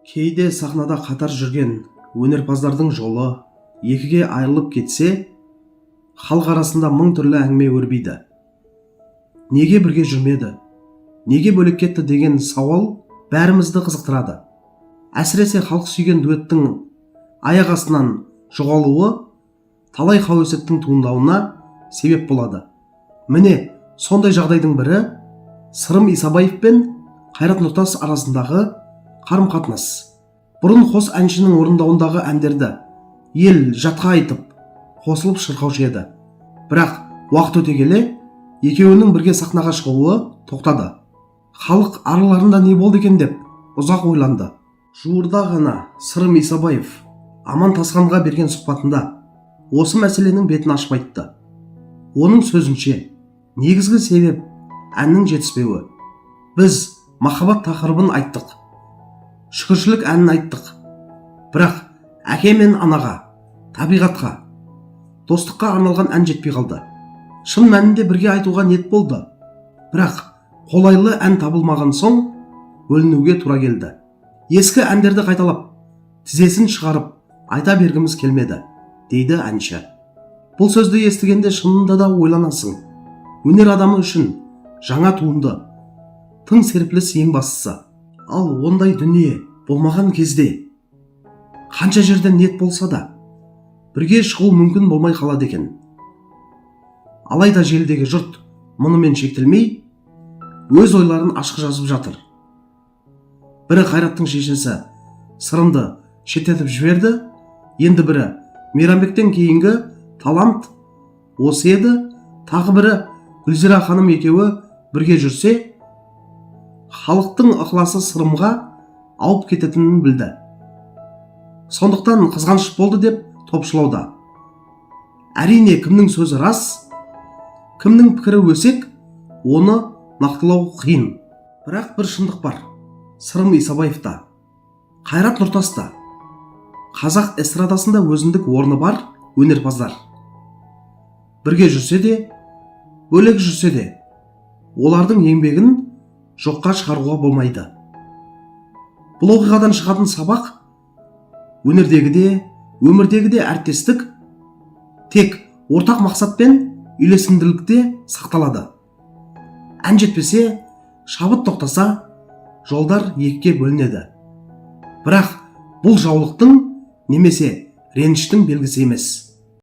Кейде сахнада қатар жүрген өнерпаздардың жолы екіге айырылып кетсе, халық арасында мың түрлі әңгіме өрбиді. Неге бірге жүрмеді, неге бөлек кетті деген сауал бәрімізді қызықтырады. Әсіресе халық сүйген дуэттің аяқ астынан жоғалуы талай қауесеттің туындауына себеп болады. Міне, сондай жағдайдың бірі – Сырым Исабаев пен Қайрат Нұртас арасындағы қарым қатынас. Бұрын қос әншінің орындауындағы әндерді ел жатқа айтып, қосылып шырқаушы еді. Бірақ уақыт өте келе екеуінің бірге сахнаға шығуы тоқтады. Халық араларында не болды екен деп ұзақ ойланды. Жуырда ғана Сырым Исабаев Аман Тасханға берген сұхбатында осы мәселенің бетін ашып айтты. Оның сөзінше, негізгі себеп – әннің жетіспеуі. «Біз махаббат тақырыбын айттық, шүкіршілік әнін айттық, бірақ әке мен анаға, табиғатқа, достыққа арналған ән жетпей қалды. Шын мәнінде бірге айтуға ниет болды, бірақ қолайлы ән табылмаған соң бөлінуге тура келді. Ескі әндерді қайталап, тізесін шығарып айта бергіміз келмеді», – дейді әнші. Бұл сөзді естігенде шынында да ойланасың. Өнер адамы үшін жаңа туынды, тың серпіліс ең бастысы. Ал ондай дүние болмаған кезде қанша жерден ниет болса да, бірге шығу мүмкін болмай қалады екен. Алайда желідегі жұрт мұнымен шектелмей, өз ойларын ашық жазып жатыр. Бірі «Қайраттың шешесі Сырымды шеттетіп жіберді», енді бірі «Мейрамбектен кейінгі талант осы еді», тағы бірі «Гүлзира ханым екеуі бірге жүрсе, халықтың ықыласы Сырымға ауып кететінін білді, сондықтан қызғаныш болды» деп топшылауда. Әрине, кімнің сөзі рас, кімнің пікірі өсек, оны нақтылау қиын. Бірақ бір шындық бар: Сырым Исабаев та, Қайрат Нұртас та қазақ эстрадасында өзіндік орны бар өнерпаздар. Бірге жүрсе де, бөлек жүрсе де, олардың еңбегін жоққа шығаруға болмайды. Бұл оқиғадан шығатын сабақ: өнердегі де, өмірдегі де әріптестік тек ортақ мақсат пен үйлесімділікте сақталады. Ән жетпесе, шабыт тоқтаса, жолдар екіге бөлінеді. Бірақ бұл жаулықтың немесе реніштің белгісі емес.